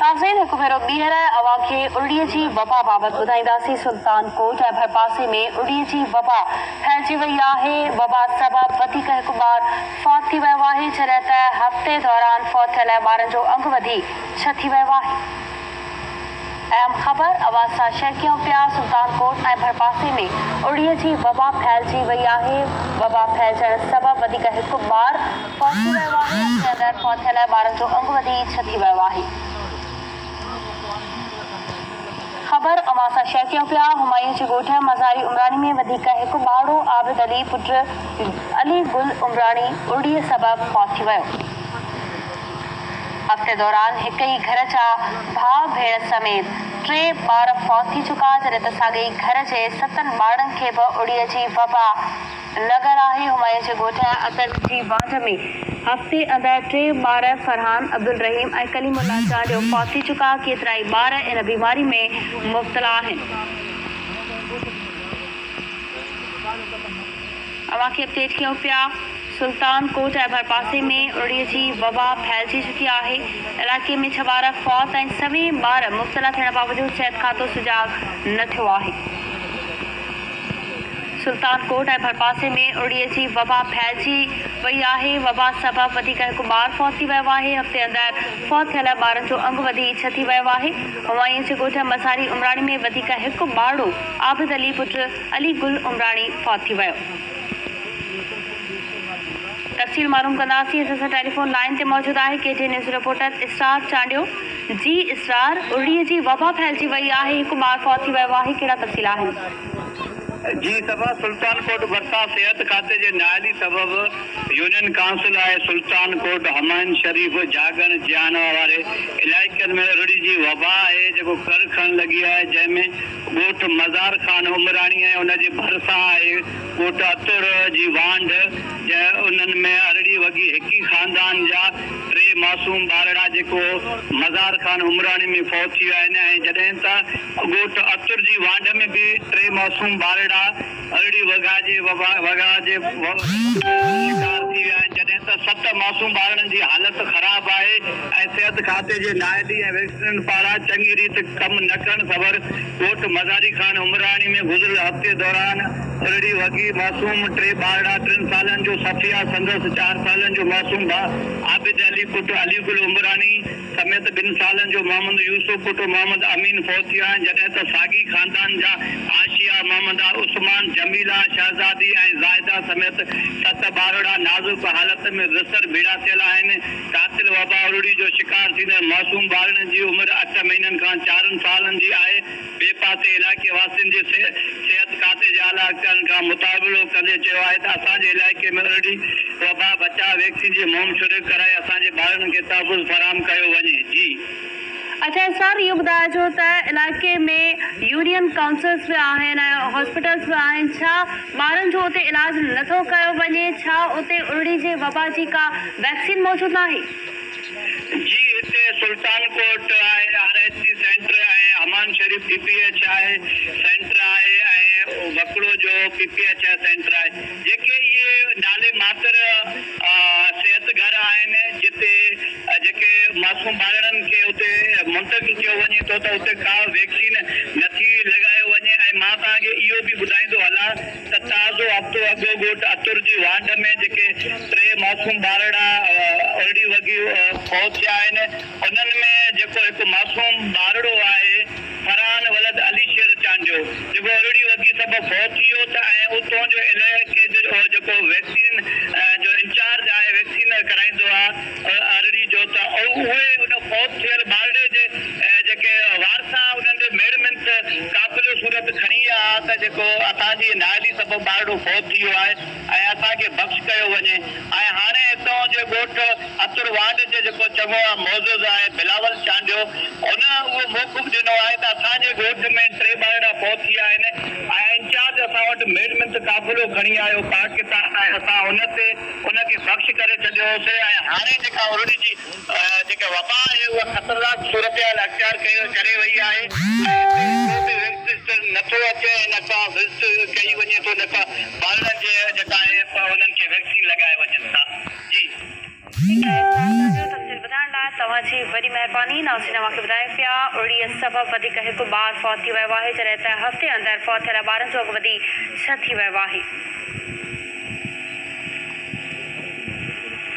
ناظرين هڪ ڀيرو ٻيهر اوهان کي ارڙي جي وبا بابت ٻڌائينداسين سلطان ڪوٽ ۽ ڀرپاسي ۾ ارڙي جي وبا ڦهلجي وئي آهي وبا سبب وڌيڪ هڪ ٻار فوت ٿي ويو آهي جڏهن ته هفتي دوران فوت ٿيل ٻارن جو انگ وڌي ڇهه ٿي ويو آهي. اهم خبر اوهان سان شيئر ڪيون پيا سلطان ڪوٽ ۽ ڀرپاسي ۾ ارڙي جي وبا ڦهلجي وئي آهي وبا ڦهلجڻ سبب وڌيڪ هڪ ٻار فوت ٿي ويو آهي هفتي اندر فوت ٿيل ٻارن جو انگ وڌي ڇهه ٿي ويو آهي. خبر اوهان سان شيئر ڪيون پيا همايون جي ڳوٺ مزاري عمراڻي ۾ وڌيڪ هڪ ٻارڙو عابد علي پٽ علي گل عمراڻي ارڙي سبب فوت ٿي ويو. هفتي دوران هڪ ئي گهر جا ڀاء ڀيڻ سميت ٽي ٻار فوت ٿي چڪا جڏهن ته ساڳئي ئي گهر جي ستن ٻارڙن کي به اڙيء جي وبا لڳل آهي همايون جي ڳوٺ عطر جي وانڍ ۾ هفتي اندر ٽي ٻار فرحان، عبدالرحيم ۽ ڪليم الله چانڊيو فوت ٿي چڪا ڪيترائي ٻار ان بيماري ۾ مبتلا آهن. اوهان کي اپڊيٽ ڪيون پيا. سلطان ڪوٽ ۽ ڀرپاسي ۾ ارڙي جي وبا ڦهلجي چڪي آهي، علائقي ۾ ڇهه ٻار فوت ۽ سوين ٻار مبتلا ٿيڻ باوجود صحت کاتو سجاڳ نه ٿيو آهي. سلطان ڪوٽ ۽ ڀرپاسي ۾ ارڙي جي وبا ڦهلجي وئي آهي، وبا سبب وڌيڪ هڪ ٻار فوت ٿي ويو آهي، هفتي اندر فوت ٿيل ٻارن جو انگ وڌي ڇهه ٿي ويو آهي، همايون جي ڳوٺ مزاري عمراڻي ۾ وڌيڪ هڪ ٻارڙو عابد علي پٽ علي گل عمراڻي فوت ٿي ويو. تفصيل معلوم ڪنداسين اسان سان ٽيليفون لائين تي موجود آهي K T news reporter Israr Chandio جي اسرار ارڙي جي وبا ڦهلجي وئي آهي هڪ ٻار فوت ٿي ويو آهي ڪهڙا تفصيل آهن. جي صفا سلطان ڪوٽ ڀرسان صحت کاتي جي نااهلي سبب يونين ڪائونسل آهي سلطان ڪوٽ همايون شريف جاڳڻ جيان واري علائقن ۾ ارڙي جي وبا آهي جيڪو ڪر کڻڻ لڳي آهي جنهن ۾ ڳوٺ مزار خان عمراڻي ۽ ان جي ڀرسان آهي ڳوٺ عطر جي وانڍ جنهن انهن ۾ ارڙي وڳي هڪ ئي خاندان جا ٽي معصوم ٻارڙا جيڪو مزار خان عمراڻي ۾ فوت ٿي ويا آهن ۽ جڏهن ته ڳوٺ عطر جي وانڍ ۾ به ٽي معصوم ٻارڙا ارڙي وڳا جي وڳا جي شڪار ٿي ويا آهن جڏهن ته ست معصوم ٻارڙن جي حالت خراب آهي ۽ صحت کاتي جي نااهلي ۽ ويڪسينن پاران چڱي ريت ڪم نه ڪرڻ سبب ڳوٺ مزاري خان عمراڻي ۾ گذريل هفتي دوران ارڙي وڳي معصوم ٽي ٻارڙا ٽن سالن جو صفيه سندس چار سالن جو معصوم ڀاء عابد علي پٽ علي گل عمراڻي سميت ٻن سالن جو محمد يوسف پٽ محمد امين فوت ٿي ويا آهن جڏهن ته ساڳي خاندان جا عاشيه محمد عثمان جميله شهزادي ۽ زاهده سميت ست ٻارڙا نازڪ حالت ۾ بستر ڀيڙا ٿيل آهن. قاتل وبا ارڙي جو شڪار ٿيندڙ معصوم ٻارڙن جي عمر اٺ مهينن کان چارن سالن جي آهي. ٻئي پاسي علائقي واسين جي صحت کاتي جي اعليٰ اختيارين کان مطالبو ڪندي چيو آهي ته اسان جي علائقي ۾ ارڙي وبا بچاء ويڪسين جي مهم شروع ڪرائي اسان جي ٻارڙن کي تحفظ فراهم ڪيو وڃي. جي. اڇا سر اهو ٻڌائجو ته علائقي ۾ يونين ڪائونسلز به آهن ۽ هاسپيٽلز به آهن ڇا ٻارن جو اتي علاج نٿو ڪيو وڃي ڇا اتي ارڙي جي وبا جي ڪا ويڪسين موجود ناهي؟ جي هتي سلطان ڪوٽ آهي R H C centre ۽ Aman Sharif D P H I centre آهي ۽ وڪڙو جو P P H I centre آهي جيڪي اهي نالي ماتر صحت گهر آهن جتي جيڪي معصوم ٻارڙن کي اتي منتقل ڪيو وڃي ٿو ته اتي ڪا ويڪسين نٿي لڳايو وڃي ۽ مان توهان کي اهو به ٻڌائيندو هلان ته تازو هفتو اڳ ڳوٺ عطر جي وانڍ ۾ جيڪي ٽي معصوم ٻارڙا ارڙي وڳي فوت ٿيا آهن انهن ۾ جيڪو هڪ معصوم ٻارڙو آهي فرحان ولد علي شير چانڊيو جيڪو ارڙي وڳي سبب فوت ٿي ويو ته ۽ اتون جو علائقي جو جيڪو ويڪسين جو انچارج آهي ويڪسين ڪرائيندو آهي ارڙي جو ته اهي ان فوت ٿيل ٻارڙي جي جيڪي وارث آ انهن جي ميڙ منٿ قافلو صورت کڻي ويا ها ته جيڪو اسان جي نااهلي سبب ٻارڙو فوت ٿي ويو آهي ۽ اسان کي بخش ڪيو وڃي ۽ هاڻي هتان جي ڳوٺ عطر وانڍ جي جيڪو چڱو آ معزز آهي بلاول چانڊيو هن اهو موقف ڏنو آهي ته اسان جي ڳوٺ ۾ ٽي ٻارڙا فوت ٿي ويا آهن ۽ انچارج اسان وٽ ميڙ منٿ قافلو کڻي آيو پاڪستان ۽ اسان ان تي ان کي بخش ڪري ڇڏيو هوسي ۽ هاڻي جيڪا ارڙي جي جيڪا وبا آهي اها خطرناڪ صورتحال اختيار ڪري وئي آهي ۽ هتي ڪو به وزٽر نٿو اچي ۽ نه ڪا وزٽ ڪئي وڃي ٿو نه ڪا ٻارڙن جي جيڪا آهي انهن کي ويڪسين لڳائي وڃن ٿا جي. ٺيڪ آهي اسرار چانڊيو تفصيل ٻڌائڻ لاء. توهان جي وڏي مهرباني. ناظرين اوهان کي ٻڌايون پيا ارڙيء سبب وڌيڪ هڪ ٻار فوت ٿي ويو آهي جڏهن ته هفتي اندر فوت ٿيل ٻارن جو انگ وڌي ڇهه ٿي ويو آهي.